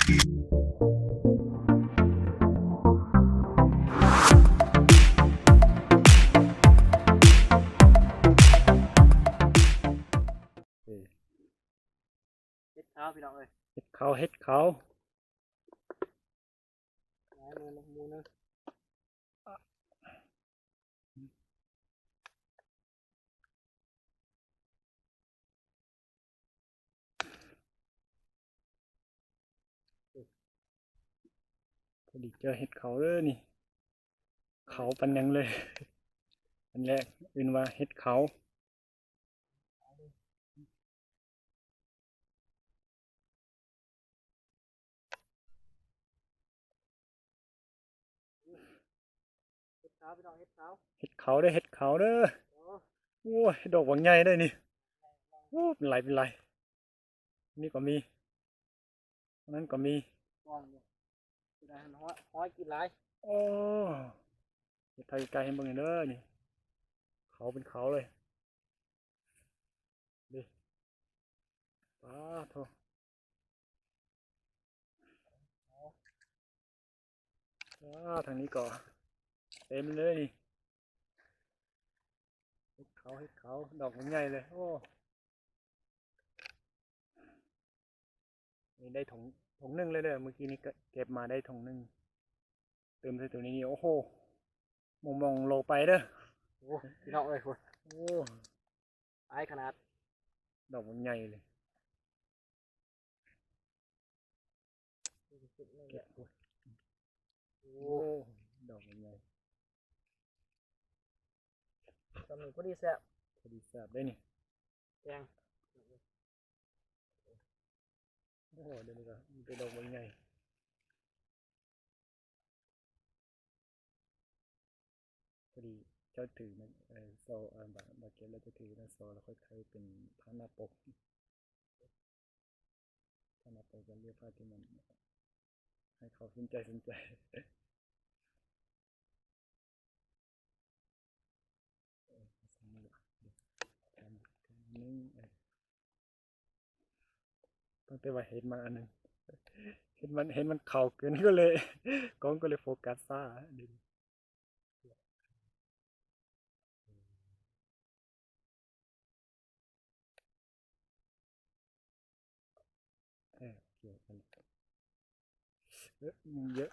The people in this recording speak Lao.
ເຮັດເຂົ້າ ພີ່ນ້ອງເອີຍ ເຮັດເຂົ້າ ເຮັດເຂົ້າ ຫຼາຍມື້ນະ ໝູ່ໜຶ່ງ. ພໍດີເຈີເຫັດເຂົາເດີນີ້ ເຂົາປານຫຍັງເລີຍ ອັນແລກເອີ້ນວ່າເຫັດເຂົາ. ເຫັດເຂົາ ພີ່ນ້ອງ ເຫັດເຂົາ ເຫັດເຂົາເດີ ເຫັດເຂົາເດີ. ໂອ້ ໂອ້ຍ ດອກບັກໃຫຍ່ເດ້ນີ້ ໂອ້ ເປັນໄຫຼ ເປັນໄຫຼ. ນີ້ກໍມີ ອັນນັ້ນກໍມີ ກອງຢູ່ ຊິໄດ້ຫັ້ນ ຮ້ອຍ ຮ້ອຍກິນຫຼາຍ. ໂອ້ ເຮັດໄທໄກໃຫ້ເບິ່ງເດີນີ້ ເຂົາເປັນເຂົາເລີຍ ນີ້ ປາໂທ້. ວ້າ ທາງນີ້ກໍເຕັມເລີຍນີ້ ເຫັດເຂົາ ເຫັດເຂົາ ດອກໃຫຍ່ເລີຍ. ໂອ້ ນີ້ໄດ້ຖົງ ຖົງໜຶ່ງເລີຍເດີ ມື້ກີ້ນີ້ກໍເກັບມາໄດ້ຖົງໜຶ່ງ ຕື່ມໃສ່ໂຕນີ້ ໂອ້ໂຫ ມອງໆໂລໄປເດີ. ໂອ້ ພີ່ນ້ອງເອີຍ ໂອ້ ຫຼາຍຂະໜາດ ດອກມັນໃຫຍ່ເລີຍ. ໂອ້ ດອກມັນໃຫຍ່ ສ່ຳນີ້ພໍດີແຊບ ພໍດີແຊບເດ້ນີ້ ແກງ. ໂອ້ ດຽວນີ້ກໍມີແຕ່ດອກບັກໃຫຍ່. ພໍດີເຈົ້າຖືແມ່ນ ເອີ ຊໍ ເອີ ບາດ ບາດເກັບແລ້ວເຈົ້າຖືແມ່ນຊໍ ແລ້ວຄ່ອຍໄຂເປັນຜ້າໜ້າປົກ ຜ້າໜ້າປົກກັບເລື່ອຜ້າທີ່ມັນໃຫ້ເຂົາສົນໃຈ ສົນໃຈ. ຕັ້ງແຕ່ວ່າເຫັນມາອັນໜຶ່ງ ເຫັນມັນ ເຫັນມັນເຂົ້າເກີນ ກໍເລີຍ ກ້ອງກໍເລີຍໂຟກັສຊ້າ. ເອີ ໂອເຄ ເອີ ເຍອະ